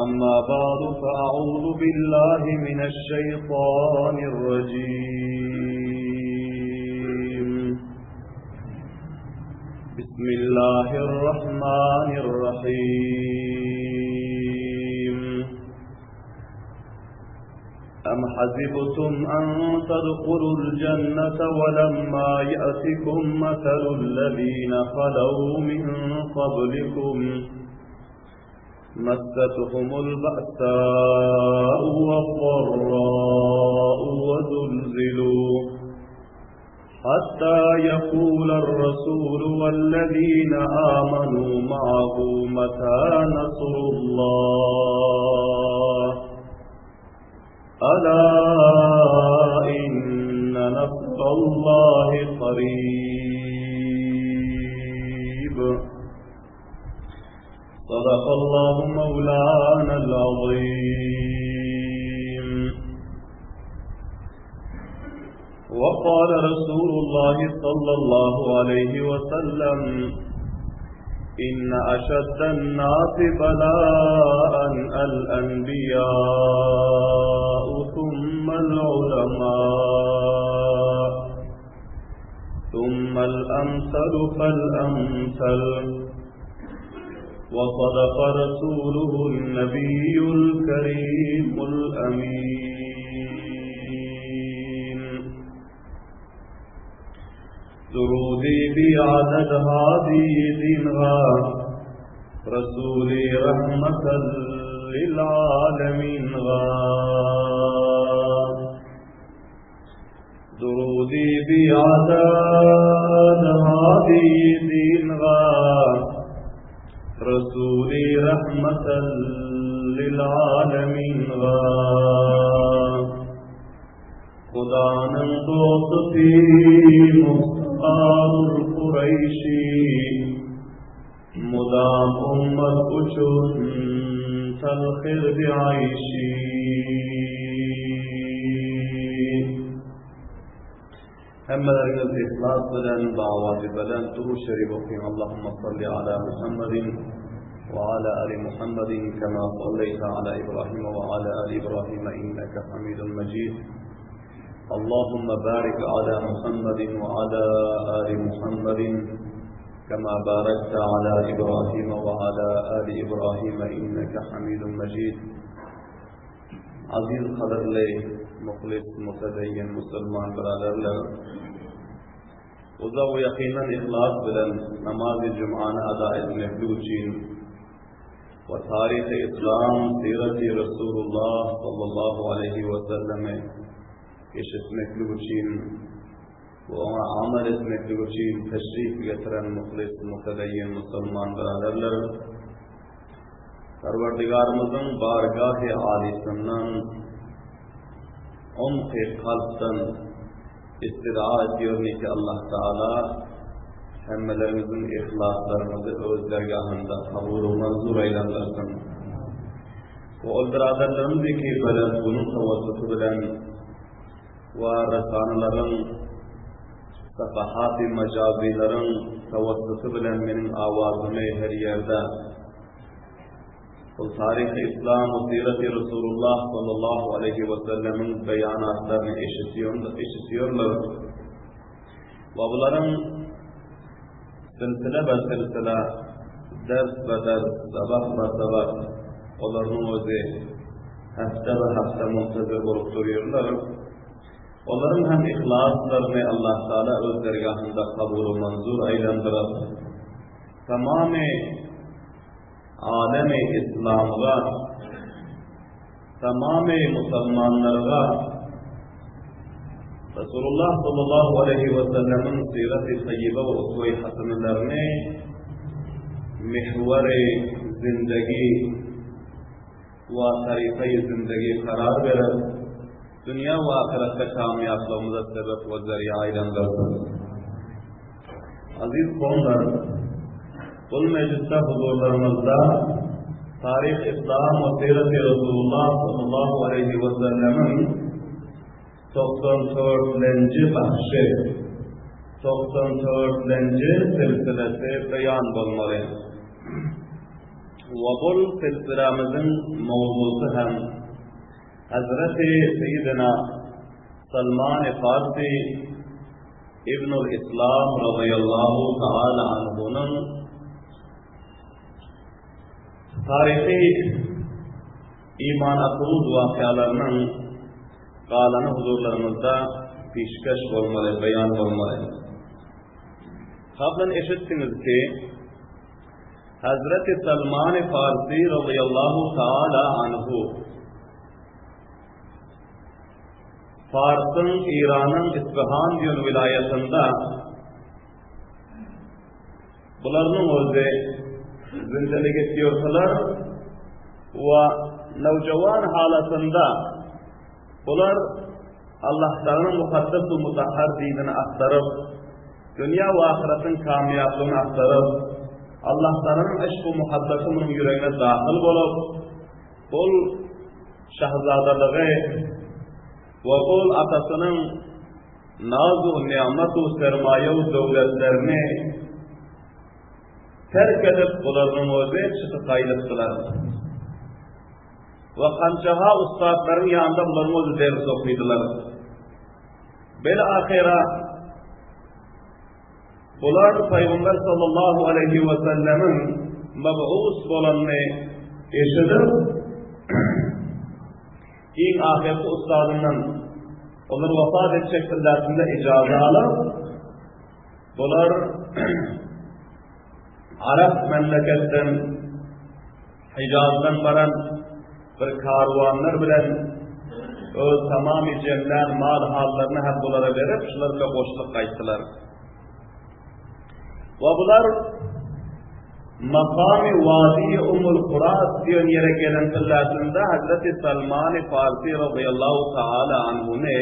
أما بعد فأعوذ بالله من الشيطان الرجيم بسم الله الرحمن الرحيم أم حسبتم أن تدخلوا الجنة ولما يأتكم مثل الذين خلوا من قبلكم مستهم البأساء والضراء وزلزلوا حتى يقول الرسول والذين آمنوا معه متى نصر الله ألا إن نصر الله قريب صدق الله مولانا العظيم وقال رسول الله صلى الله عليه وسلم إن أشد الناس بلاء الأنبياء ثم العلماء ثم الأمثل فالأمثل وصدق رسوله النبي الكريم الأمين درودي بعدد هذه دينها رسولي رحمة للعالمين غار درودي بعدد هذه دينها رسولي رحمة للعالمين غار Hudanyň dosty Muhtarul Kureýşi Mudam ummat üçin talhirdi aýşi. Hemmeleriňiz yhlas bilen bawazy belent Durud Şerif okyň Allahumma salli ala Muhammedin we ala ali Muhammedin kema salleýte ala Ibrahim we ala ali Ibrahim inneke Hamidun Mejid. Allahumma barik ala Muhammedin we ala ali Muhammedin kema barakte ala Ibrahim we ala ali Ibrahim inneke Hamidun Mejid. Aziz gadyrly muhlis mutedeyyin musulman biraderler! Uzak we ýakyndan yhlas bilen namazy jumany ada etmeklik üçin we taryhy yslam syraty Resulullah sallallahu aleýhi we sellemi eşitmeklik üçin we oňa amal etmeklik üçin teşrif getiren muhlis mutedeyyin musulman biraderler! Perwerdigarymyzyň bargahy alysyndan umky kalpdan istid'a edýärin ki Allah Taala hemmeleriňiziň yhlaslaryňyzy öz dergahynda kabul we manzur aýlandyrsyn. We ol biraderlerimiz ki belent günüň tawassuty bilen we resanylaryň safahaty majazylaryň tawassuty bilen meniň awazymy her ýerde Ol taryhy Yslam we syraty Resulullah sallallahu aleýhi we sellemiň beýanatlaryny eşitýärler we bularyň silsile be silsile, ders be ders, sabak be sabak olaryň özi hepde be hepde muntazir bolup durýarlar. Olaryň hem yhlaslaryny Allah Taala öz dergahynda kabul we manzur aýlandyryp, tamamy alemi islamga, tamamy musulmanlarga Resulullah sallallahu aleýhi we sellemiň syraty taýýyba we uswe-i hasenelerini mihweri zindegi we taryka-i zindegi karar berip, dünýä we ahyretde kamýaplygymyza sebep we zeriýa aýlandyrsyn. Aziz kowumlar, bul mejlisde huzurlaryňyzda Taryh Yslam we Syraty Resulullah sallallahu aleýhi we sellemiň 94-lenji bahşy, 94-lenji silsilesi beýan bolmaly. We bul silsilämiziň mowzusy hem Hezreti Seýidina Salmany Farsy Ibnul Islam razyýallahu taala anhunyň taryhy iman afruz wakyalarynyň galany huzurlaryňyzda pişkeş bolmaly, beýan bolmaly. Kablan eşitdiňiz ki, Hazreti Salmany Farsy razyýallahu taala anhu Farsyň Iranyň Isfahan diýen wilaýatynda bularynyň özi zindelik etýärdiler we nowjawan halatynda bular Allah Taganyň mukaddes we mutahhar dinini agtaryp Dünýä we ahyretiň kamýaplygyny agtaryp, Allah Taganyň yşk-u muhabbaty munuň ýüregine dahyl bolup, ol şahzadalygy we ol atasynyň naz-u nygmat-u sermaýa-u döwletlerini terk edip, bularynyň özi çykyp gaýdypdylar. We hanjaha ussatlaryň ýanynda bularyň özi ders okydylar. Bil-ahyra bular Pygamber sallallahu aleýhi we sellemiň mab'us bolanyny eşidip, iň ahyrky ustadyndan olar wafat etjek pillasynda ijaza alyp, bular Arap memleketden Hijazdan baran bir karwanlar bilen öz tamamy jemlän mal-hallaryny hem bulara berip, şular bilen goşulyp gaýtdylar. We bular makamy Wadi Ummul Kuras diýen ýere gelen pillasynda Hazreti Salmany Farsi radiyallahu taala anhuny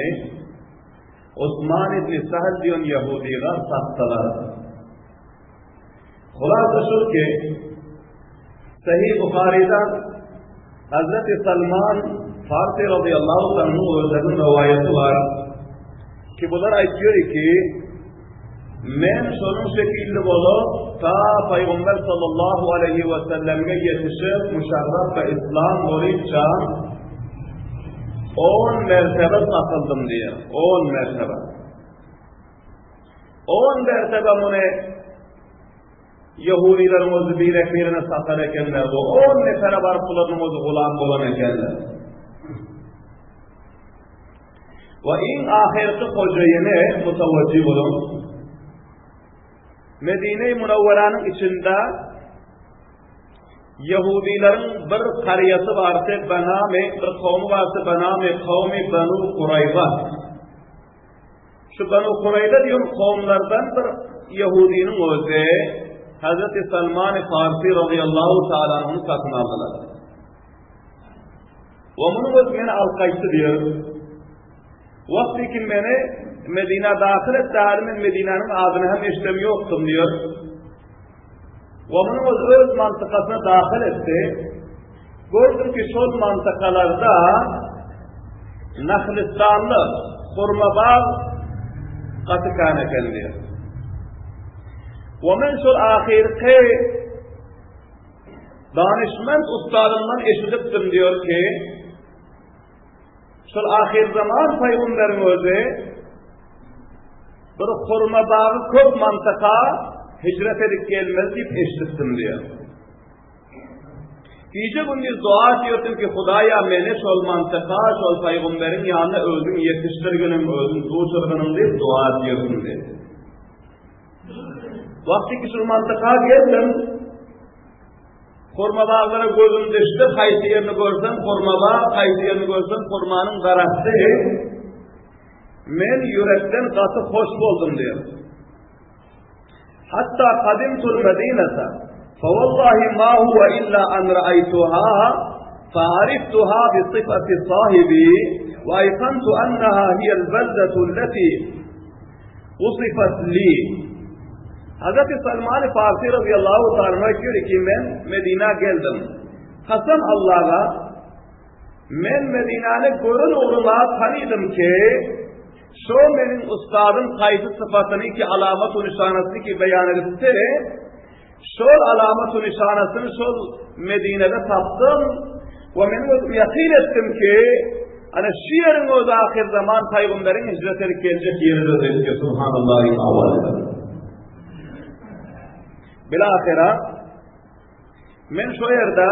Osman ibn Sahl diýen ýahudyga satdylar. Hulasa şul ki, Sahih Buharyda Hazreti Salman Farsi radıyallahu anhu özleriniň rowaýaty bar ki bular aýtýar ki men şonuň şekilli bolup ta Peygamber sallallahu aleyhi ve selleme ýetişip müşerref ve İslam bolýança 10 mertebe satyldym diýär. 10 mertebe. On mertebe muny Ýehudileriň özi birek-birine satan ekenler. Bu on nefere baryp bularyň özi gulam bolan ekenler. We iň ahyrky hojaýyny mutawajjih boluň. Medine-i Munawwaranyň içinde Ýehudileriň bir karýasy bardy, Banami, bir kowmy bardy, Banami kowmy Banu Kurayza. Şu Banu Kureýza diýen kowumlardan bir ýehudynyň özi Hazreti Salmany Farsi razyýallahu taala anhuny satyn aldylar. We munuň özi meni alyp gaýtdy diýer. Wagty ki meni Medina dahyl etdi, hali men Medinanyň adyny hem eşidem ýokdum diýer. We munuň özi öz mantykasyna dahyl etdi. Gördüm ki şol mantykalarda Nahlistanly hurma bag gaty kän eken diýer. We men şol ahyrky danyşment ustadymdan eşidipdim diýer ki, Şol ahyrzaman pygamberiň özi bir hurma bagy köp mantyka hijret edip gelmez diýip eşidipdim diýýär. Gije gündiz dua etýärdim ki Hudaýa meni şol mantyka, şol pygamberiň ýanyna özüň ýetişdirginiň, özüň duşurgynyň diýip dua etýärdim diýip. Wagty ki şol mantyka geldim, Hurma baglara gözüm düşdi, haýsy ýerini görsem hurma bag, haýsy ýerini görsem hurmanyň daragty. Men ýürekden gaty hoş boldum diýär. Hatta kadimtul Medinete, fevallahi ma huwa illa an ra'aytuha فعرفتها بصفة صاحبي وأيقنت أنها هي البلدة التي وصفت لي Hazreti Salman Farsi radıyallahu ta'ala diýýär ki men Medina geldim. Kasam Allah'a men Medinany gören ugruma tanydym ki şo meniň ustadym haýsy sypatyny ki alamat we nyşanasyny ki beýan edipdi. Şol alamat-u nyşanasyny şol Medinede tapdym we men özüm ýakyn etdim ki, ana şu ýeriň özi ahyr zaman pygamberiň hijret edip geljek ýeridir diýip, subhanallah diýip awaz eder. Bilahira men şo ýerde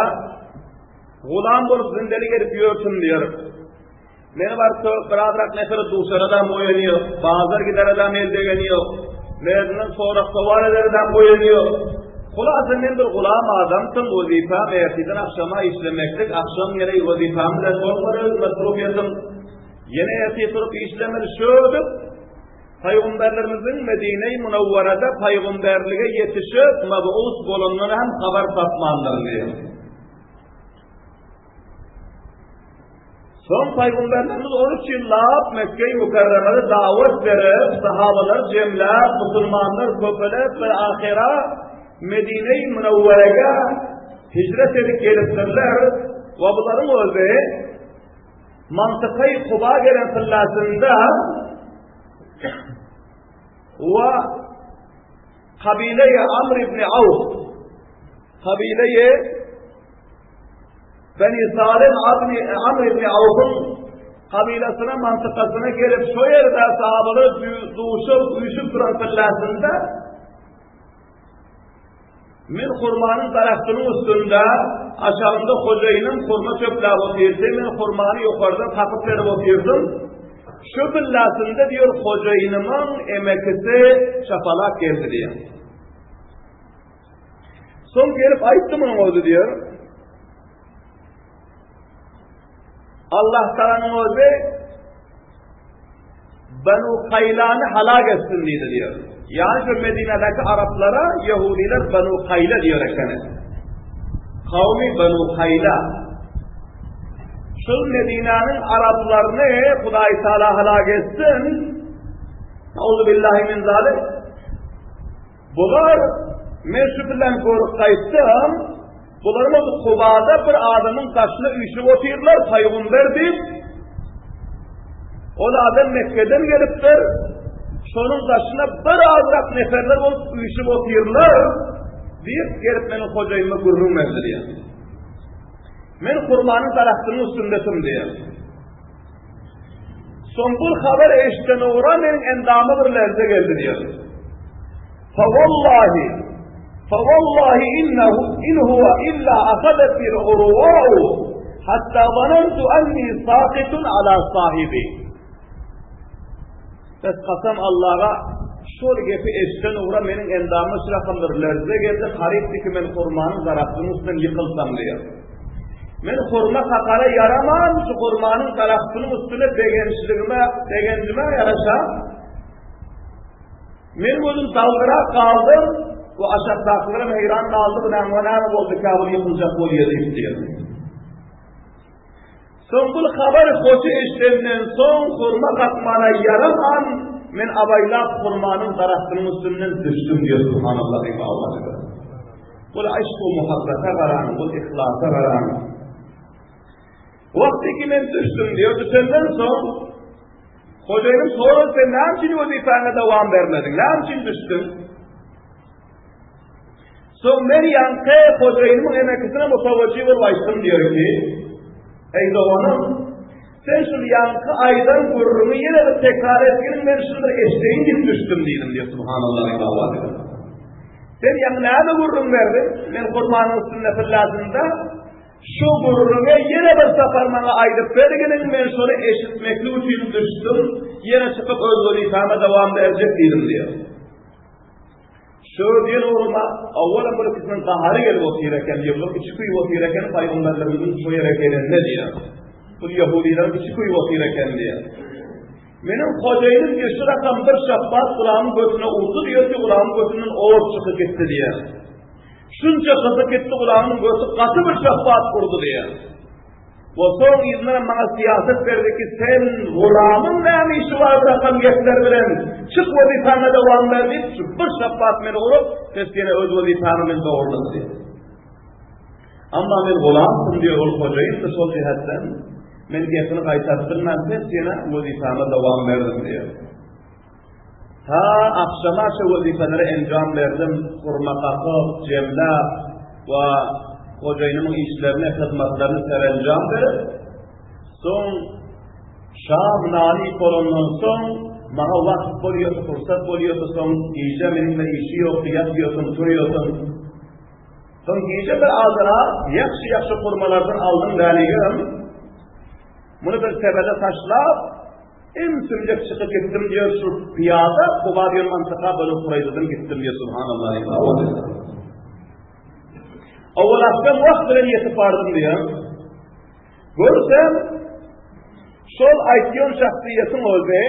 gulam bolup zindelik edip ýörsün diýer. Meni barsa birazrak neferi duşar adam goýany ýok, bazar gider adam el degeni ýok, meninden sorag sowal eder adam goýany ýok. Hulasa men bir gulam adamsym, wezipäm ertirden agşama işlemeklik, agşam ýene wezipäm bilen şol bir öz mesrufiýetim, ýene ertir turup işlemeli şödüp, Pygamberlerimiziň Medine-i Munawwarada pygamberlige ýetişip, mabus bolandan hem habar tapmandyryn diýýär. Soň Pygamberlerimiz 13 ýyllap Mekge-i Mükerremede dawet berip, sahabalar jemläp, musulmanlar köpelip we ahyra Medine-i Münewwerege hijret edip gelipdirler we bularyň özi Mantyky Kuba gelen syllasynda we kabile-i Amr ibn Awf kabile-i Beni Salim Amr ibn Awfyň kabilasyna, mantykasyna gelip, şo ýerde sahabalar duşup, üýşüp duran pillasynda men hurmanyň daragtynyň üstünde aşagynda hojaýynym hurma çöpläp otyrdy, men hurmany ýokardan kakyp berip otyrdym. Şu pillasynda diýer hojaýynymyň emekisi çapalak geldi diýer. Soň gelip aýtdy munuň özi diýer. Allah Taalanyň özi Banu Kaýlany halak etsin diýdi diýer. Ýani şu Medinedäki araplara ýehudiler Banu Kaýla diýer ekeni. Kawmy Banu Kaýla. Şol Medinäniň araplaryny Hudaý Taala halak etsin. Auzu billahi min zalik. Bular men şu bilen görüp gaýtsam, bularyň özi Kubada bir adamyň daşyna üýşüp otyrlar, paýgumber diýip. Ol adam Mekgeden gelipdir. Şonuň daşyna bir azrak neferler bolup üýşüp otyrlar diýip, gelip meniň hojaýynyma gürrüň berdi diýýär. Men hurmanyň daragtynyň üstündedim diýýär. Soň bu habar eşiden ugra meniň endama bir lerze geldi diýýär. Fa wallahi fa wallahi innehu in huwa illa ahadatni al-urwa'u hatta zanantu anni saqitun ala sahibi. Bes kasam Allaha şol gepi eşiden ugra meniň endama şu rakam bir lerze geldi, harypdy ki men hurmanyň daragtynyň üstünden ýykylsam diýýär. Men hurma kakara ýaraman, şu hurmanyň daragtynyň üstüne begençligime, begenjime ýaraşa, men özüm daldyrap galdym, bu aşakdakylaram heýran galdy, bu näme, näme boldy, käbir ýykyljak bolýar diýip diýýär. Soň bul habary hoşy eşidenden soň hurma kakmana ýaraman, men abaýlap hurmanyň daragtynyň üstünden düşdüm diýýär, subhanallah diýip awaz eder. Bul yşk-u muhabbete garaň, bul yhlasa garaň. Wagty ki men düşdüm diýýär, düşenden soň hojaýynym sorady, sen näme üçin wezipäňe dowam bermediň, näme üçin düşdüň? Soň men ýaňky hojaýynymyň emekisine mutawajjy bolup aýtdym diýer ki, Eý doganym, sen şul ýaňky aýdan gürrüňi ýene bir tekrar etginiň men şuny bir eşdeýin diýip düşdüm diýdim diýip subhanallah diýip awaz edip. Sen ýaňy näme gürrüň berdiň? Men hurmanyň üstünde pyllasynda şu gürrüňi ýene bir sapar maňa aýdyp berginiň men şony eşitmeklik üçin düşdüm, ýene çykyp öz wezipäme dowam berjek diýdim diýip. Şu diýen ugruna owalam bir ikisiniň gahary gelip otyr eken, ýygyryp içi köýüp otyr eken, paýgamberlerimiziň şu ýere gelenine diýýär. Bu ýehudileriň içi köýüp otyr eken diýýär. Meniň hojaýynym diýýär, şu rakam bir şapbat gulamyň götüne urdy diýýär, ki gulamyň götünden ot çykyp gitdi diýýär. Şunça gyzyp gitdi gulamyň göti gaty bir şapbat urdy diýýär. We soň yzyndanam maňa syýasat berdi ki, sen gulamyň näme işi bar bu rakam gepler bilen, çyk wezipäňe dowam ber diýip, şu bir şapbat meni urup, ses ýene öz wezipämi men dogruladym diýip. Amma men gulamsyn diýip ol hojaýyndy şol jähetden, men gepini gaýtaryp bilmän ses ýene wezipäme dowam berdim diýip. Ta agşama şu wezipeleri enjam berdim, hurma kakyp, jemläp we hojaýynymyň işlerini, hyzmatlaryny serenjam berip, soň şam nany iýip bolandan soň, maňa wagt bolýardy, pursat bolýardy, soň gije meniň bir işi ýokdy, ýatýardym, turýardym. Soň gije bir azara ýagşy-ýagşy hurmalardan aldym dänigim. Muny bir sebede taşlap, Ümsümjek çykyp gitdim diýer şu pyýada Kuba diýen mantyka Benu Kuraýzadan gitdim diýer subhanallah. Owal akşam wagt bilen ýetip bardym diýer. Görsem şol aýtýan şahsyýetiň özi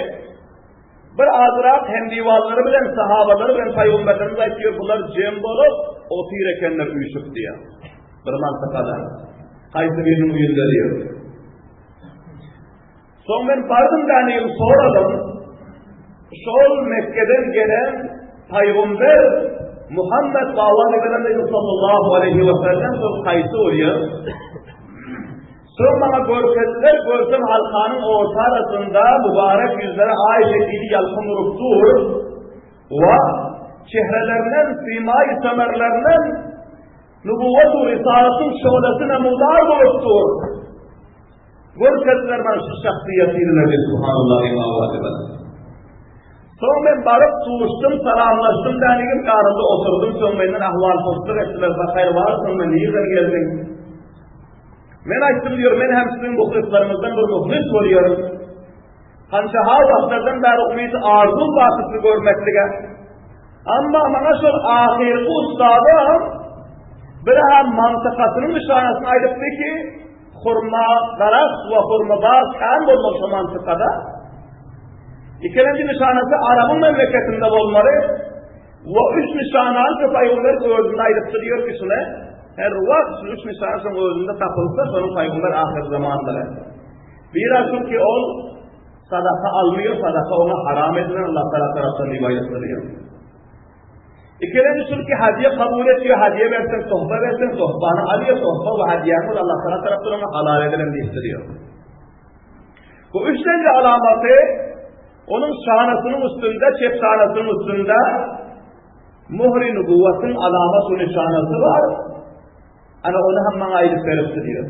bir azrak hem diwallary bilen sahabalary bilen paýgamberlerimiz aýtýar bular jem bolup otyr ekenler üýşüp diýer. Bir mantykada. Haýsy biriniň öýünde diýer. Soň men bardym dänigim soradym. Şol Mekgeden gelen paýgamber Muhammed baba diýen sallallahu aleyhi we sellem şol haýsy bolýar? Soň maňa görkezdiler, görsem halkanyň orta arasynda mübarek ýüzleri aý şekili ýalkym urup dur. We çehrelerinden, simaý semerlerinden nubuwwat we risalatyň şöhlesi nemudar bolup dur. Görkezdiler maňa şu şahsyýetini diýip subhanallah diýip. Soň men baryp duşdum, salamlaşdym dänigim ýanynda oturdym, soň menden ahwal purslyk etdiler, Bahaýr barsyň, men nirden geldiň? Men aýtdym diýär, men hem siziň muhlyslaryňyzdan bir muhlys bolýaryn. Hança ha wagtlardan bäri umyt arzuw bar sizi görmeklige. Amma maňa şol ahyrky ustadym bir hem mantykasynyň nyşanasyny aýdypdy ki, Hurma daragt we hurma bag kän bolmaly şo mantykada. Ikilenji nyşanasy Arabyň memleketinde bolmaly. We üç nyşanany şu paýgamber özünde aýdypdy diýer ki şuna. Her wagt şu üç nyşana şoň özünde tapylsa, şonuň paýgamber ahyr zamandyr. Bira çünki ol sadaka almıyor, sadaka ona haram edilen Allah Teala tarapdan diýip aýdypdy diýer. Ikilenji çünki hadiýe kabul etýär, hadiýe berseň, tohfa berseň, tohfany alýar, tohfa we hadiýäni ol Allah Teala tarapdan oňa halal edilen diýipdir diýär. Bu üçlenji alamaty onuň şanasynyň üstünde, çep şanasynyň üstünde muhri nubuwatyň alamaty nyşanasy bar. Ana ony hem maňa aýdyp beripdi diýär.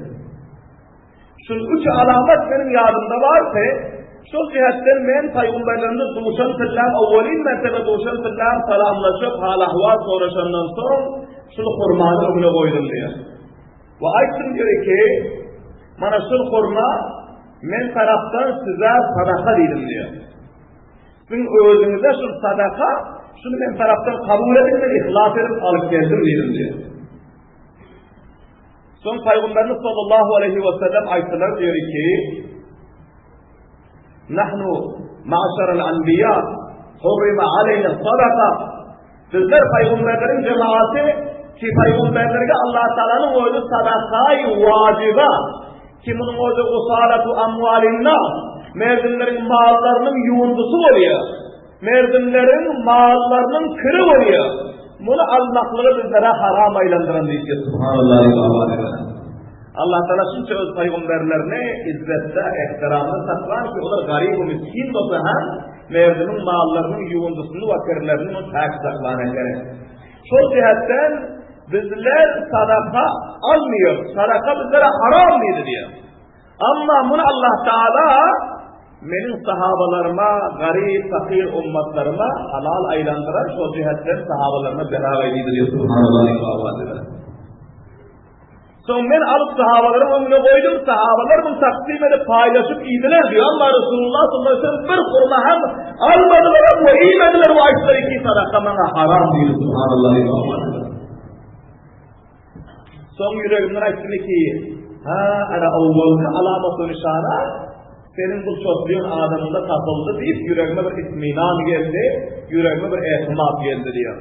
Şul üç alamat meniň ýadymda bardy. Şol jihetden men paýgamberlerimize duşan pillem, owwalyn mertebe duşan pillem salamlaşyp, hal-ahwal soraşandan soň, şul hurmany öňüne goýdum diýýär. We aýtdym diýýär ki, mana şul hurma men tarapdan size sadaka diýdim diýýär. Siziň özüňize şul sadaka, şuny men tarapdan kabul ediň, men ihlas edip alyp geldim diýdim diýýär. Soň Pygamberimiz sallallahu aleyhi we sellem aýtdylar diýer ki, Nahnu ma'şarul anbiya hurrima aleyna sadaka. Bizler pygamberleriň cemaati ki pygamberlerge Allah Taala'nın özi sadakayı vaciba ki bunun özi usalatu amwalinna merdimleriň mallarynyň ýuwundysy bolýar. Merdimleriň mallarynyň kiri bolýar. Muny almaklygy bizlere haram aýlandyran diýipdir. Subhanallah. Allah Taala şunça öz pygamberlerini izzetde, ehtiramda saklan ki, olar garyp we miskin bolsa hem merdimiň mallarynyň ýuwundysyny we kirlerini muny päk saklan eken. Şol jihetden bizler sadaka almıyor. Sadaka bizlere haram diýdi diýär. Amma muny Allah Taala meniň sahabalaryma, garyp, fakir ummatlaryma halal aýlandyran şol jihetden sahabalaryma beraber diýdi diýip subhanallah. Soň men alyp sahabalaryň öňüne goýdum, sahabalar muny taksim edip paýlaşyp iýdiler diýip, amma Resulullah sallallahu aleyhi ve sellem bir hurma hem almadylar hem we iýmediler we aýtdylar ki sadaka maňa haram diýdi subhanallah. Soň ýüregimden aýtdym ki, ha, ana owwalky alamat we nyşana seniň bu çotlaýan adamyňda tapyldy diýip ýüregime bir itminan geldi, ýüregime bir etimat geldi diýýär.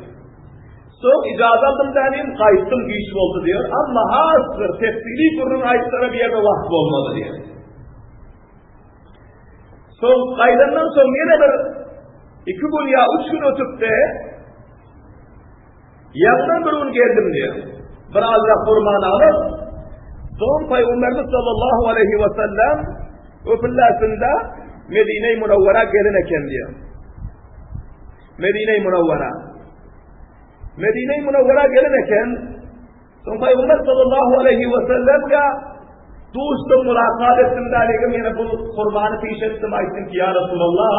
Soň ijaza aldym dänim, gaýtdym giç boldy diýýär. Amma has bir tefsili gürrüň aýtlara bir ýerde wagt bolmady diýýär. Soň gaýdandan soň ýene bir iki gün ýa üç gün ötüpdi. Ýaňydan bir gün geldim diýýär. Bir azrak hurmany alyp, soň Pygamberimiz sallallahu aleyhi we sellem öpülläsinde Medine-i Münewwera gelen eken diýýär. Medine-i Munawwara. Medine-i Munawwara gelen eken, soň Pygamber sallallahu aleyhi we sellemge duşdum, mulakat etdim däligim, ýene bu kurbany piş etdim, aýtdym ki, ýa Resulallah,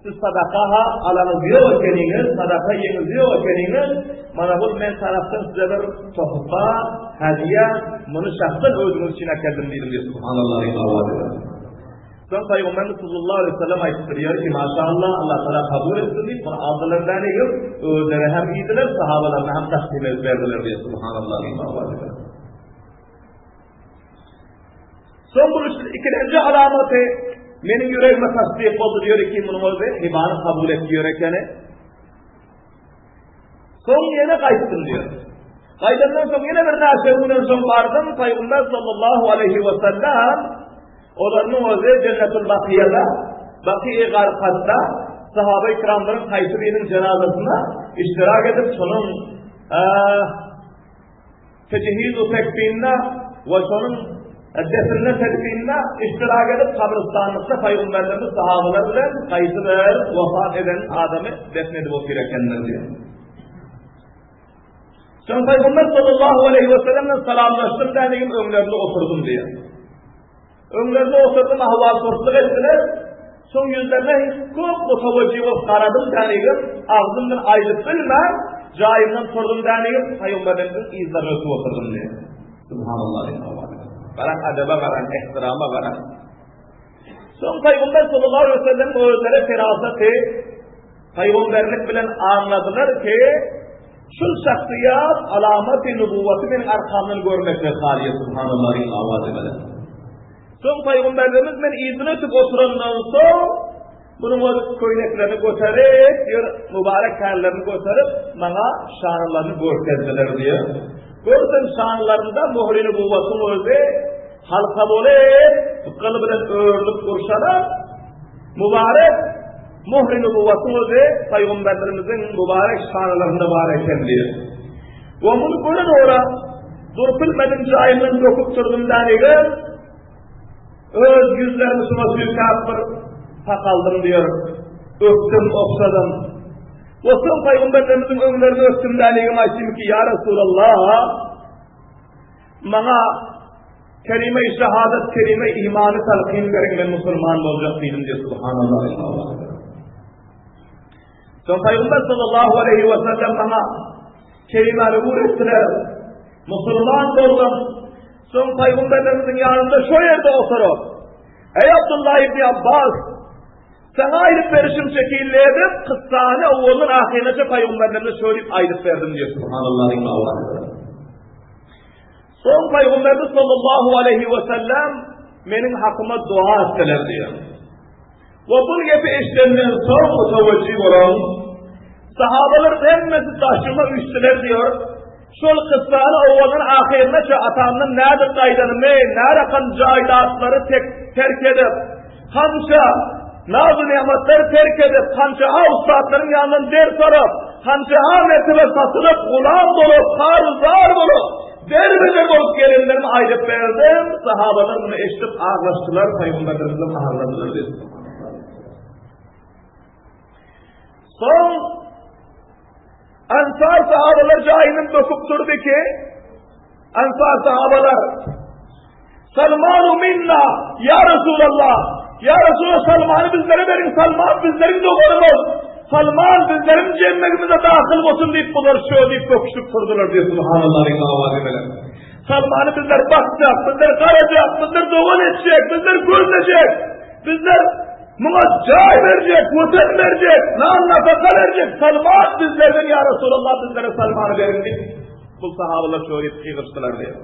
siz sadaka-ha alaňyz ýok ekeniňiz, sadaka ýeňiz ýok ekeniňiz, mana bu men tarapdan size bir tohfa, hediýe, muny şahsan özüňiz üçin äkeldim diýdim diýip, subhanallah, diýip, Soň Pygamberimiz sallallahu aleýhi we sellem aýdypdyr, ýeri ki, maşallah, Allah Taala kabul etsin diýip, muny aldylar dänigim, özleri hem iýdiler, sahabalaryna hem takdim edip berdiler diýip, subhanallah diýip owaz eder. Soň bu ikinji alamaty meniň ýüregime tasdyk boldy diýer ki, munuň özi hibany kabul etdi diýer ekeni. Soň ýene gaýtdym diýer. Gaýdandan soň ýene bir näçe günden soň bardym, Pygamber sallallahu aleyhi we sellem olaryň özi Jennetul Bakiýada, Bakiýe Garkatda sahaba ikramlaryň haýsy biriniň jenazasyna iştirak edip, şonuň Tejhiz-u tekfinde we şonuň definde tedfinde iştirak edip kabrystanlykda Pygamberlerimiz sahabalar bilen haýsy bir wafat eden adamy defn edip otyr ekenler diýýär. Soň Pygamber sallallahu aleyhi we sellemle salamlaşdym dänigim öňlerinde oturdym diýýär. Öňlerinde oturdym, ahwal-purslyk etdiler. Soň ýüzlerine köp mutawajjih bolup garadym dänigim, agzymdan aýdyp bilmän, jaýymdan turdum dänigim, Pygamberimiziň yzlaryny ötüp oturdym diýýär. Subhanallah. Garaň adaba garaň, ehtirama garaň. Soň Pygamber sallallahu aleyhi ve sellem özleri ferasaty Pygamberlik bilen aňladylar ki, şul şahsyýat alamaty nubuwaty meniň arkamdan görmekde halyýa subhanallahyň awazy bilen. Soň Pygamberimiz men yzyna ötüp oturandan soň, munuň öz köýneklerini göterip, diýer, mübarek kärlerini göterip, maňa şanlaryny görkezdiler diýer. Görsem şanlarynda möhri nubuwatyň özi halka bolup, gyl bilen örülip gurşalan mübarek Möhri nubuwatyň özi pygamberlerimiziň mübarek şanalarynda bar eken diýip. We muny gören ora durup bilmedim jaýymdan böküp turdum dänige öz ýüzlerimi şuňa süýkäp bir sakaldym diýer. Öpdüm, okşadym. We soň pygamberlerimiziň öňlerine öpdüm dänigim aýtdym ki, ýa Resulallah, Maňa kelime-i şehadet, kelime-i imany talkin beriň, men musulman boljak diýdim diýip, subhanallah. Soň Pygamber sallallahu aleyhi we sellem maňa kelimäni öwretdiler. Musulman boldum. Soň Pygamberimiziň ýanynda şo ýerde oturyp, Ey Abdullah ibn Abbas, Saňa aýdyp berişim şekilli edip, kyssany owaldan ahyrynaça pygamberlerine şöyle aýdyp berdim diýip, subhanallah diýip. Soň Pygamberimiz sallallahu aleyhi we sellem meniň hakyma dua etdiler diýýär. We bu gepi eşidenden soň mutawajjih bolan sahabalar hemmesi daşyma üýşdüler diýýär. Şol kyssany owaldan ahyrynaça atamdan nädip gaýdanymy, närakan jaýdatlary tek terk edip, Hança naz-u-nematlary terk edip, hança-ha ussatlaryň ýanyndan ders alyp, hança-ha mertebe satylyp, gulam bolup, har-u-zar bolup, derbe-der bolup gelenlerimi aýdyp berdim. Sahabalar muny eşidip aglaşdylar, Pygamberlerimizem agladylar diýip. Soň Ansar sahabalar jaýyndan böküp durdy ki, Ansar sahabalar Salmanu minna ya Resulallah ya Resulallah Salmany bizlere beriň Salman bizleriň doganymyz Salman bizleriň jemmegimize dahyl bolsun diýip bular şo diýip böküşip durdular diýip subhanallahyň awazy bilen. Salmany bizler bakjak, bizler garajak, bizler dogan etjek, bizler gözlejek, bizler muňa jaý berjek, watan berjek, nan nafaka berjek. Salman bizlerden ya Resulallah bizlere Salmany beriň diýip Bu sahabalar şöyle gygyryşdylar diýip.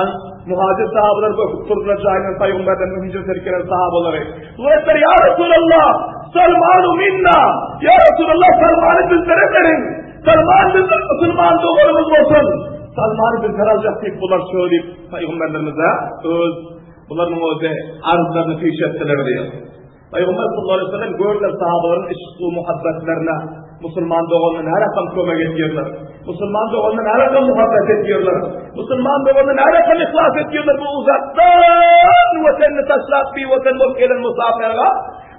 An muhacir sahabalar böküp durdular jaýyndan paýgamberden hüjret edip gelen sahabalary. Bular ya Resulallah Salmanu minna ya Resulallah Salmany bizlere beriň. Salman bizler musulman doganymyz bolsun. Salmany bizler aljak diýip bular şöyle paýgamberlerimize öz bularyň özi arzlaryny peş etdiler diýip. Pygamber sallallahu aleyhi ve sellem gördüler sahabalaryň yşk we muhabbetlerine, musulman doganyna närakam kömek edýärler. Musulman doganyna närakam muhabbet edýärler. Musulman doganyna närakam yhlas edýärler. Bu uzakdan watanyny taşlap bir watan bolup gelen musafirga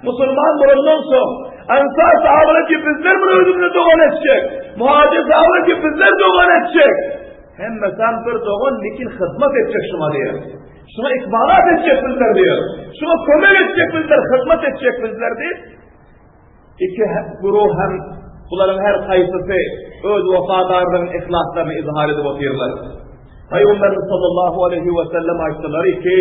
musulman bolandan soň. Ensar sahabalar ki bizler muny özümize dogan etjek. Muhajir sahabalar ki bizler dogan etjek. Hemmesem bir dogan lekin hyzmat etjek şuňa diýýär. Şuňa ikmalat etjek bizler diýýär. Şuňa kömek etjek bizler, hyzmat etjek bizler diýip, iki guruh hem bularyň her haýsysy öz wepadarlygyny, yhlaslaryny izhar edip otyrlar. Pygamberimiz sallallahu aleyhi we sellem aýtdylar ki,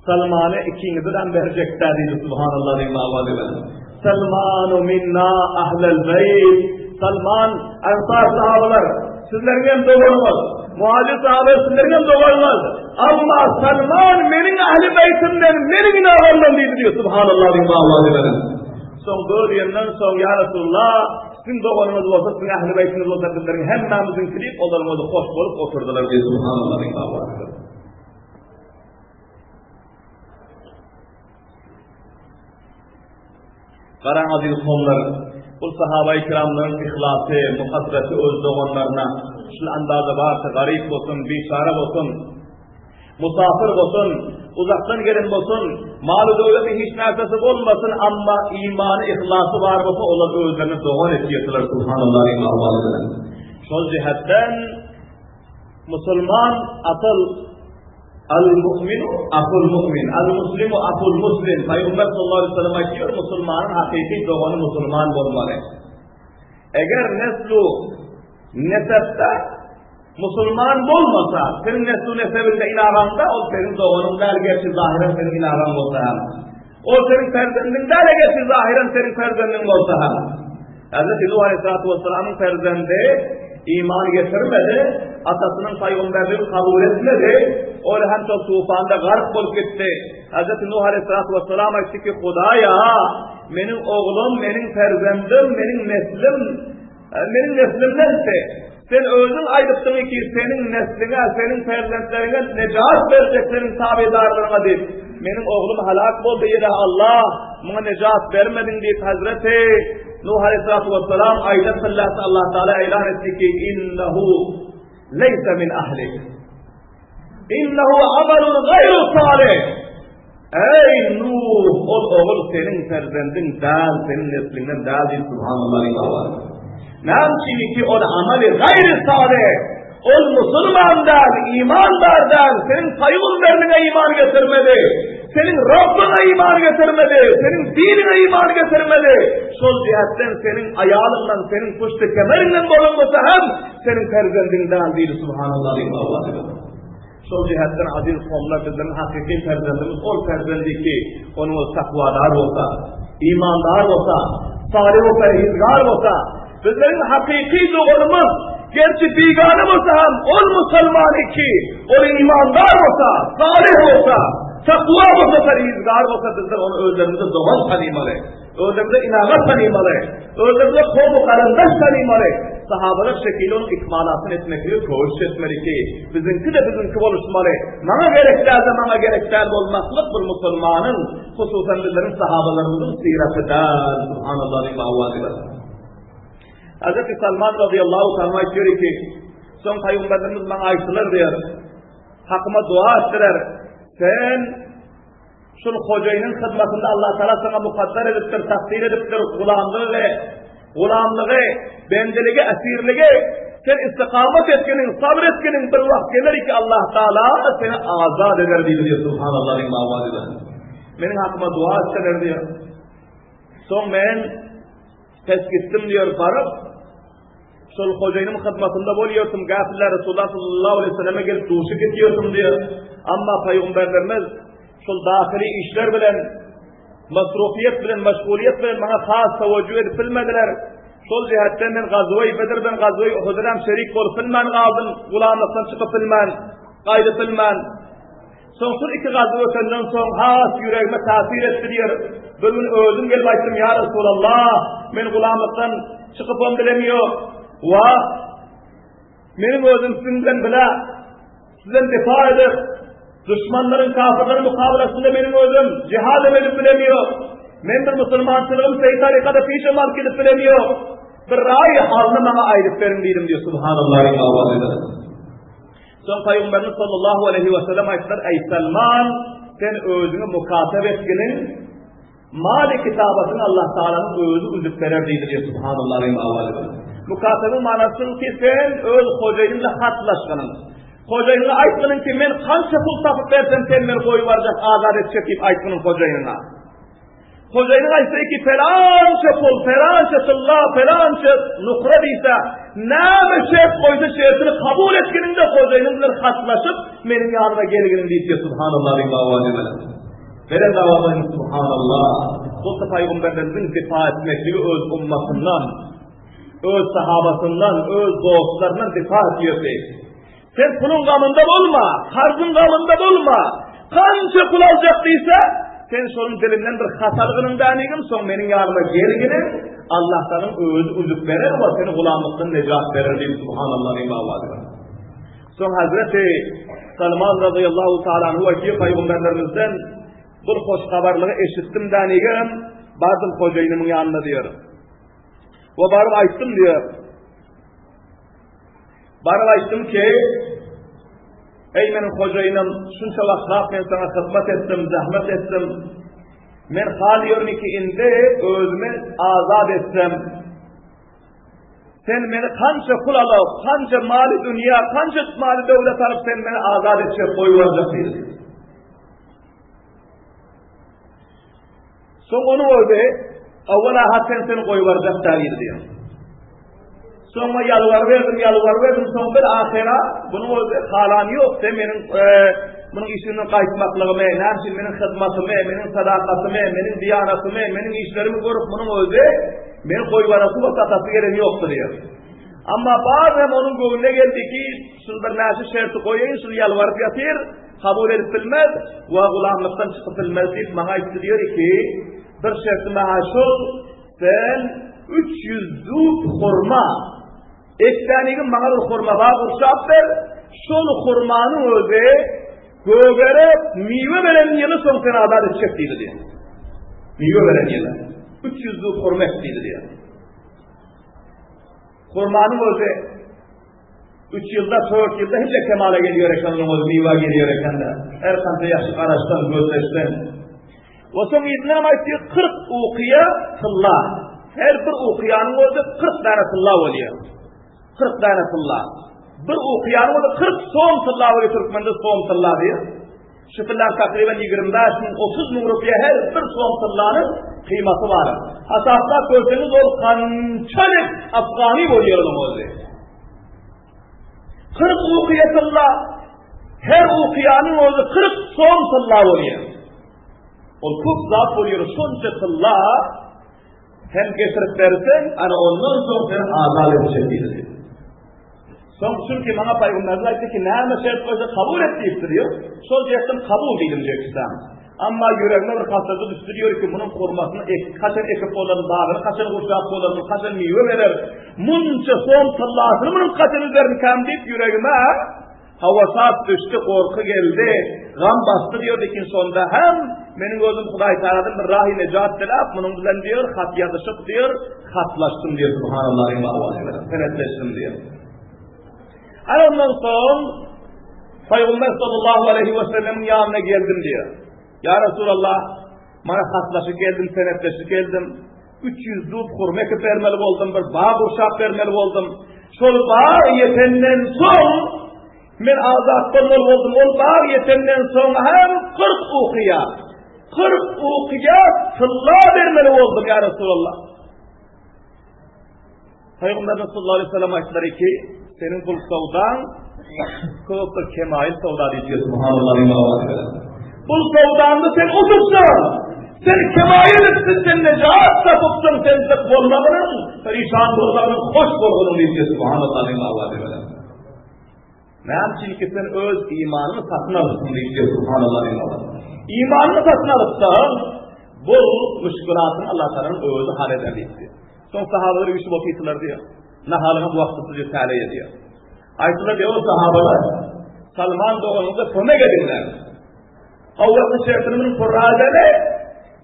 Salmany ikiňizden berjekdä diýdi subhanallah diýip awazy bilen. Salmanu minna ahlel beýt. Salman Ansar sahabalar sizleriň hem doganyňyz. Muhajir sahabalar sizleriň hem doganyňyz. Amma Salman meniň ahli beýtimden, meniň inagamdan diýdi diýip subhanallah diýip awazy bilen. Soň bu diýenden soň ýa Resulullah siziň doganyňyz bolsa, siziň ahli beýtiňiz bolsa bizleriň hemmämiziňki diýip olaryň özi hoş bolup oturdylar diýip subhanallah diýip awazy bilen. Garaň aziz homlar, bu sahabaý kiramlaryň yhlasy, muhabbeti öz doganlaryna şul andaza barsa garyp bolsun, biçara bolsun, musafir bolsun, uzakdan gelen bolsun, maly döwleti hiç närsesi bolmasyn, amma imany, yhlasy bar bolsa olar özlerini dogan etýärdiler subhanallah bilen. Şol jihetden Musulman asyl Al-mu'minu ahul mu'min, al-muslimu ahul muslim. Pygamber sallallahu aleyhi ve sellem aýtýar, musulmanyň hakyky dogany musulman bolmaly. Eger neslu nesepde musulman bolmasa, senin neslu nesebinde inagaňda ol senin doganyň däl, gerçi zahyran senin inagaň bolsa hem. Ol senin perzendiň däl, gerçi zahyran senin perzendiň bolsa hem. Hazreti Nuh aleyhissalatu vesselamyň perzendi iman getirmedi, atasynyň pygamberligini kabul etmedi, ol hem şol tufanda gark bolup gitdi. Hazreti Nuh aleyhissalatu vesselam aýtdy ki, Hudaýa, meniň oglum, meniň perzendim, meniň neslim, e, meniň neslimden Sen özüň aýdypdyň ki, seniň nesliňe, seniň perzentleriňe nejat berjek seniň tabedarlaryňa diýip. Meniň oglum halak boldy, ýa Allah, muňa nejat bermediň diýip Hazreti Nuh aleyhissalatu vesselam aýdan pillesi Allah Taala eýlan etdi ki, innehu leysa min ahlik. Innehu amalun gaýru salih. Eý Nuh, ol ogul seniň perzendiň däl, seniň nesliňden däl diýip subhanallah diýip. Näme üçin ki ol amaly gaýry salih. Ol musulman däl, imandar däl, seniň pygamberligiňe iman getirmedi. Seniň Rabbyňa iman getirmedi, seniň diniňe iman getirmedi. Şol jihetden seniň aýalyňdan, seniň puşty kemeriňden bolan bolsa hem seniň perzendiň däl diýdi subhanallah diýip. Şol jihetden aziz homlar bizleriň hakyky perzendimiz ol perzendi ki, onuň ol takwadar bolsa, imandar bolsa, salyh we perhizgar bolsa, bizleriň hakyky doganymyz, gerçi bigana bolsa hem ol musulman ki, ol imandar bolsa, salyh bolsa, takwa bolsa, perhizgar bolsa bizler ony özlerimize dogan tanymaly. Özlerimize inagat tanymaly. Özlerimize kowmy garyndaş tanymaly. Sahabalar şekili onuň ikmalatyny etmekligi köwüş etmeli ki, biziňki-de biziňki boluşmaly. Maňa gerek däl-de maňa gerek däl bolmaklyk bir musulmanyň, hususan bizleriň sahabalarymyzyň syraty däl. Subhanallah diýip awazy bar. Hazreti Salman radıyallahu ta'ala aýtýar ki, soň pygamberimiz maňa aýtdylar diýär. Hakyma dua etdiler. Sen Şul hojaýynyň hyzmatynda Allah Taala saňa mukaddar edipdir, takdyr edipdir gulamlygy, gulamlygy, bendeligi, esirligi. Sen istikamat etginiň, sabr etginiň bir wagt geler ki Allah Taala seni azat eder diýdi subhanallah diýip awazy bilen. Meniň hakyma dua etseler diýär. Soň men pes gitdim diýär baryp Şol hojaýynym hyzmatynda bolýardym, gäpler Resulullah sallallahu aleyhi ve selleme gelip duşup gidýärdim diýär. Amma pygamberlerimiz şol dahyly işler bilen masrufiýet bilen, meşguliýet bilen maňa has tawajjuh edip bilmediler. Şol jihetden men Gazwe-i Bedirden Gazwe-i Uhud'a hem şerik bolup bilmän galdym, gulamlykdan çykyp bilmän, gaýdyp bilmän. Soň şol iki gazwe ötenden soň has ýüregime täsir etdi diýer. Bir gün özüm gelip aýtdym, ýa Resulallah, men gulamlykdan çykypam bilem ýok. Wa meniň özüm siziň bilen bile sizden difa edip, duşmanlaryň, kafirleriň mukabelasynda meniň özüm jihad edip bilem ýok. Men bir musulmançylygym seýit tarikada pişem alyp gidip bilem ýok. Bir raý halyny maňa aýdyp beriň diýdim diýip subhanallah diýip Soň Pygamberimiz sallallahu aleýhi we sellem aýtdylar, Eý Salman, sen özüňi mukatap etginiň. Maly kitabatyny Allah Taalanyň özi üzüp berer diýdi Subhanallah we Mukatebiň manasy ki sen öz hojaýynyň bilen hatlaşgynyň. Hojaýynyňa aýtgynyň ki men kança pul tapyp bersem sen meni goýup barjak azat etjek diýip aýtgynyň hojaýynyňa. Hojaýynyň aýtsa ki pelança pul, pelança tylla, pelança nukra diýse, näme şert goýsa şertini kabul etginiňde hojaýynyň bilen hatlaşyp meniň ýanyma gelginiň diýip Subhanallah we Beren dawadan Subhanallah. Bolsa paýgamberlerimiziň difa etmekligi öz ummatyndan, öz sahabasyndan, öz dostlaryndan difa etýärdi. Sen puluň gamynda bolma, karzyň gamynda bolma. Kança pul aljak diýse, sen şonuň dilinden bir hat algynyň dänigim, soň meniň ýanyma gelginiň, Allah sanyň özi üzüp berer we seni gulamlykdan nejat berer diýip Subhanallah diýip Soň Hazreti Salman razyýallahu taala anhu aýtýar paýgamberlerimizden bir hoş habarlygy eşitdim dänigem bardym hojaýynymyň ýanyna diýer. We baryp aýtdym diýer. Baryp aýtdym ki, Eý meniň hojaýynym, şunça wagtlap men saňa hyzmat etdim, zähmet etdim. Men hal ýörün ki indi özümi azat etsem, Sen meni kança pul alyp, kança maly dünýä, kança maly döwlet alyp sen meni azat etjek goýberjek diýdi. Soň onuň özi awwala hat sen seni goýberjek diýdi diýdi. Soň ma ýalbar berdim, ýalbar berdim, soň bir ahyra bunuň özi halan ýok, sen meniň e, munuň işinden gaýtmaklygymy, näme üçin meniň hyzmatymy, meniň sadakatymy, meniň diýanatymy, meniň işlerimi görüp munuň özi Meni goýbarasy we satasy gelen ýokdy diýýär. Amma bar hem onuň göwnüne geldi ki, şul bir näçe şerti goýaýyn, şul ýalbaryp ýatyr, kabul edip bilmez we gulamlykdan çykyp bilmez diýip maňa aýtdy diýer ki, bir şerti maňa şul, sen 300 dub hurma ekdänigim maňa bir hurma bag gurşap ber, şol hurmanyň özi Gögerip, miwe beren ýyly soň seni azat etjek diýdi diýýär. Miwe beren ýyly. 300 dub hurma ek diýdi diýýär. Hurmanyň özi 3 ýylda, 4 ýylda hiç kemala gelýär eken, onuň özi miwe gelýär eken-de. Her kança ýagşy garaşsan, gözleşsen. We soň yzyna hem aýtdy, 40 ukiýa tylla. Her bir ukiýanyň özi 40 däne tylla bolýar. 40 däne tylla. Bir ukyýanyň özi 40 som tylla bolýar türkmende som tylla diýip. Şu tylla takryban 25 müň, 30 müň rupiýa her bir som tyllanyň kyýmaty bar. Hasaplap görseňiz ol kançalik afgani bolýar onuň özi. 40 ukyýa tylla her ukyýanyň özi 40 som tylla bolýar. Ol köp zat bolýar, şonça tylla Sen getirip berseň, ana ondan soň seni azat etjek diýdi. Soň çünki maňa paýgamberimiz aýtdy ki, näme şert goýsa kabul et diýipdir diýip, şol şertden kabul diýdim diýip Amma ýüregime bir hasrata düşdi diýär ki, munuň hurmasyny ek, haçan ekip bolar, bagyny haçan gurşap bolar, bu haçan miwe berer, munça som tyllasyny munuň haçan üzermikäm diýip ýüregime Howasat düşdi, gorky geldi, gam basdy diýer lekin şonda hem meniň özüm Hudaý Tagaladan bir rahy nejat diläp, munuň bilen diýer, hat ýazyşyp diýer, hatlaşdym diýer, subhanallah, senetleşdim diýer. Ana ondan soň Pygamber sallallahu aleyhi ve sellemiň ýanyna geldim diýer. Ýa Resulallah, mana hatlaşyp geldim, senetleşip geldim. 300 dub hurma ekip bermeli boldum, bir bag gurşap bermeli boldum. Şol bag ýetenden soň men azat bolmaly boldum. Ol bag ýetenden soň hem 40 ukyýa, 40 ukyýa tylla bermeli boldum, ýa Resulallah. Pygamberimiz sallallahu aleyhi ve sellem aýtdylar ki, seniň bul söwdaň köp bir kemaýyl söwda diýip, subhanallah. Bul söwdaňda sen utupsyň. Sen kemaýyl etsin, sen nejat tapypsyň, sen zyk bolmagynyň, perişan bolmagynyň, hoş bolgynyň diýip, subhanallah. Näme üçin ki sen öz imanyňy satyn alypsyň diýip, subhanallah. Imanyňy satyn alypsaň, bu müşkülatyny Allah Taalanyň özi hal eder diýip. Soň sahabalar üýşüp otyrdylar diýýär. Nahalyňyz wagtsyz täleý edýär. Aýtdylar diýýär, o sahabalar, Salman doganyňyza kömek ediňler. Awwalky şertini munuň purra edeli.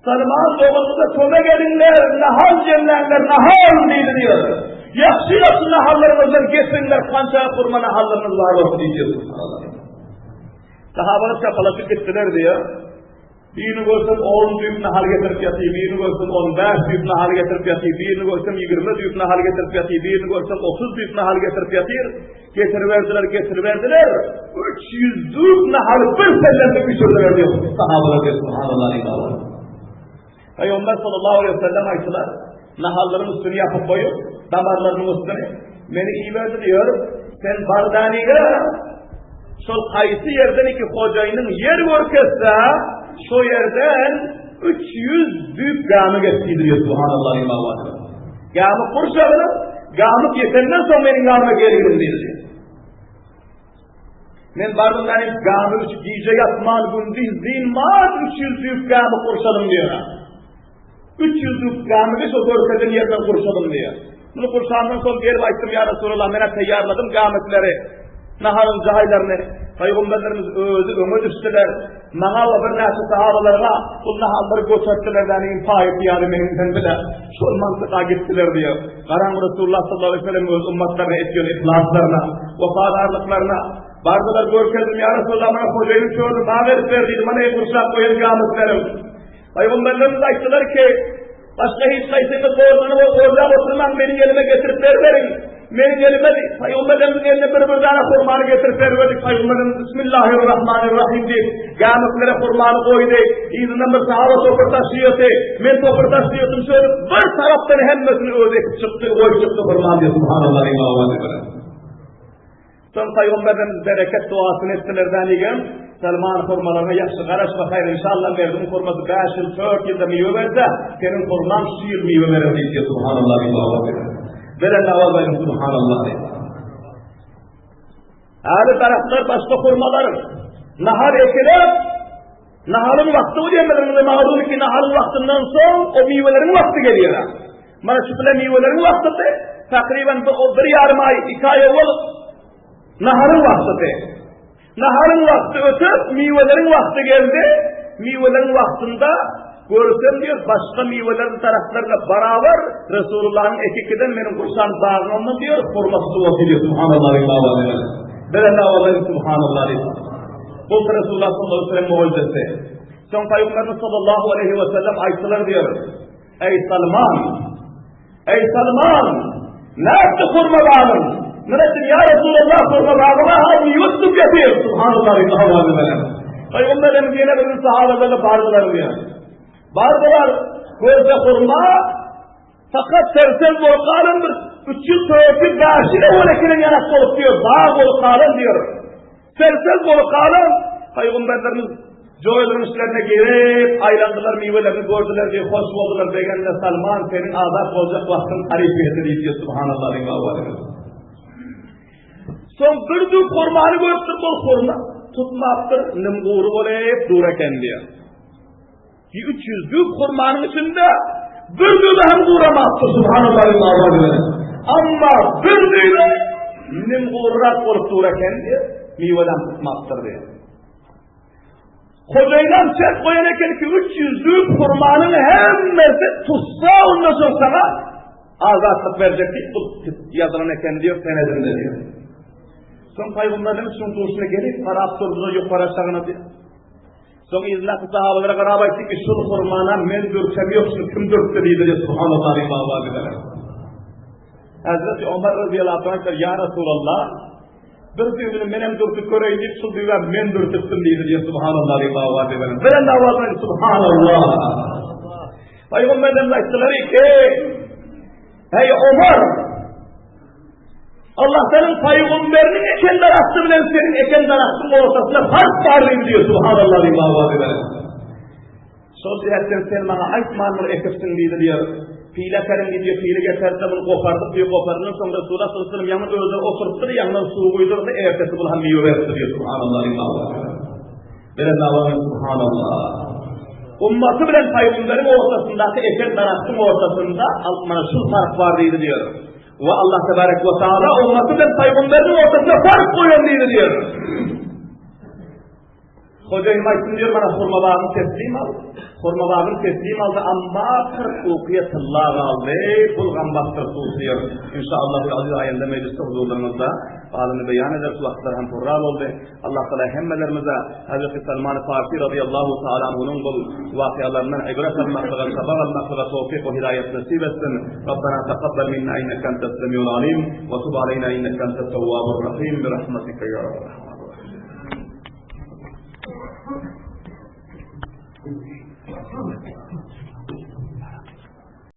Salman doganyňyza kömek ediňler, nahal jemläňler, nahal diýdi diýýär. Ýagşy-ýagşy nahallaryňyzdan getiriňler, kança hurma nahallaryňyz bar bolsa diýdi. Sahabalar çapalaşyp gitdiler diýýär. Birini görsem on düýp nahal getirip ýatyr, birini görsem 15 düýp nahal getirip ýatyr, birini görsem 20 düýp nahal getirip ýatyr, birini görsem 30 düýp nahal getirip ýatyr. Getiriberdiler, getiriberdiler. 300 düýp nahaly bir sellemde üşürdiler diýip, sahabalar diýip, subhanallah diýip. Peygamber sallallahu aleyhi ve sellem aýtdylar, nahallaryň üstüni ýapyp goýup, damarlarynyň üstüni meni iberdi diýär. Sen bardaniga şol haýsy ýerden iki hojaýynyň ýer görkezse, şo ýerden 300 düýp gamy getdi diýär. Subhanallah diýip. Gamy gurşagyny, gamy ýetenden soň meniň ýanyma gelgin diýdi. Men bardym yani gamy üç gije ýatman gündiz dynman 300 düýp gamy gurşadym diýär. 300 düýp gamy şo görkezen ýerden gurşadym diýär. Muny gurşandan soň gelip aýtdym ýa Resulallah men taýýarladym gamyklary, naharyň jaýlaryny. Pygamberlerimiz özi öňe düşdüler. Maňa we birnäçe sahabalara bu nahallary götertdiler, ýani paýy ýaly meniň bile. Şol mantyka gitdiler diýär. Garaň Resulullah sallallahu aleyhi ve sellem öz ummatlaryna etýän yhlaslaryna, wepadarlyklaryna bardylar görkezdim ýa Resulallah maňa hojaýyn çörüni maňa berip ber diýdi. Mana gurşap goýan gamytlarym. Pygamberlerimiz aýtdylar ki, Başga hiç haýsyňyz gorlanyp gorlap oturmaň, meniň elime getirip bermeriň. Meniň elime Pygamberlerimiziň eline bir bir dana hurmany getirip bermedik. Pygamberimiz Bismillahirrahmanirrahim diýip, gämiklere hurmany goýdy. Yzyndan bir sahaba topur taşlıyordy. Men topur taşlıyordum şöyle bir tarapdan hemmesini özi ekip çykdy, goýup çykdy hurmany diýip, subhanallah diýip. Soň Pygamberimiz bereket duasyny etdiler dänigem, Salman hurmalaryňa ýagşy garaş we haýyr inşallah merduň hurmasy 5 ýyl, 4 ýylda miwe berse, seniň hurmaň şu ýyl miwe berer diýdi subhanallah diýip. Beren awaz aýdyň subhanallah diýip. Äli daragtlar başga hurmalar nahar ekilip, naharyň wagty bolýar, biziň maglumy ki naharyň wagtyndan soň o miweleriň wagty gelýär. Mana şu bilen miweleriň wagtydy, takriben bir ýarym aý, iki aý owal naharyň wagtydy. Naharyň wagty ötüp, miweleriň wagty geldi. Miweleriň wagtynda görsem diýär, başga miweleriň taraplaryna barabar Resulullahyň ekikiden meniň gurşan bagymdan diýär, hurma tutup otyr diýär, subhanallah diýip. Beren awazy subhanallah diýip. Bu Resulullah sallallahu aleyhi ve sellem mucizesi. Soň Peygamberimiz sallallahu aleyhi ve sellem aýtdylar diýär. Eý Salman! Eý Salman! Nätdi hurma bagyň? Nätdi ýa Resulallah hurma bagyma ha miwe tutup ýatyr. Subhanallah Allahu bilen. Pygamberimiz ýene bir gün sahabalarla bardylar diýär. Bardylar, görse hurma fakat sersem bolup galan bir 300 400 500 ýyl ekenen ýanak bolup diýär, bag bolup galan diýär. Sersel bolup galan Pygamberlerimiz joýalaryň içlerine girip, aýlandylar, miwelerini gördüler diýip, hoş boldular, begendiler. Salman, seniň azat boljak wagtyň garyp ýetdi diýip, subhanallah diýip. Soň bir düýp hurmany görüpdir, bol hurma tutmapdyr, nimgury bolup dur eken diýär. 300 düýp hurmanyň içinde bir düýbe hem guramapdyr, subhanallah diýip. Amma bir düýbe nimguryrak bolup dur eken diýär, miweden tutmapdyr diýär. Hojaýynam şert goýan eken ki 300 düýp hurmanyň hemmesi tutsa ondan soň sana azatlyk berjek diýip bu ýazylan eken diýip senedinde diýip. Soň pygamberimiz şuň duşuna gelip garap durdy ýokary aşagyna diýip. Soň yzyndaky sahabalara garap aýtdy ki şul hurmana men dürtem ýok şunu kim dürtdi diýdi subhanallah diýip awaz eder. Hazreti Omar radiyallahu anh aýtdy ýa Resulallah Bir düýbüni menem dürtüp göreýin diýip, şul düýbä men dürtüpdim diýdi diýip, subhanallah diýip awaz eder. Bilen awaz eder, subhanallah. Pygamberlerimiz aýtdylar ki, Ey Omar, Allah seniň pygamberiniň eken daragty bilen seniň eken daragtyň ortasynda fark bar diýdi diýip, subhanallah diýip awaz eder. Şol jähtden sen maňa aýtman muny ekipsiň diýdi diýýär. Pile äkeriň diýdi, pili getirdi, muny gopardyk diýip, goparandan soň Resulullah sallallahu aleyhi ve sellem ýaňy özleri oturypdyr, ýaňydan suw guýdurdy, ertesi bul hem miwe beripdir diýip, subhanallah diýip awaz. Beren awaz subhanallah. Ummaty bilen pygamberiň ortasyndaky eken daragtyň ortasynda mana şu fark bar diýdi diýýär. We Allah tebarek we taala ummaty bilen pygamberiň ortasynda fark goýan diýdi diýýär. Hojaýynym aýtsyn diýer, mana hurma bagyny teslim al. Hurma bagyny teslim aldy, amma 40 ukiýe tylla galdy. Bul gam basdyryp dur diýer. Inşaallahu aziz aýynda mejlisde huzurlaryňyzda balyny beýan ederis, wagtlar hem purra boldy. Allah Taala hemmelerimize Hazreti Salman Farsi radiyallahu taala anhunyň bul wakyýalaryndan ibret almaklyga, sabak almaklyga towfik we hidaýat nesip etsin. Rabbana taqabbal minna innaka entas semiul alim we tub aleyna innaka entat tawwabur rahim bi rahmatika ya arhamar rahimin.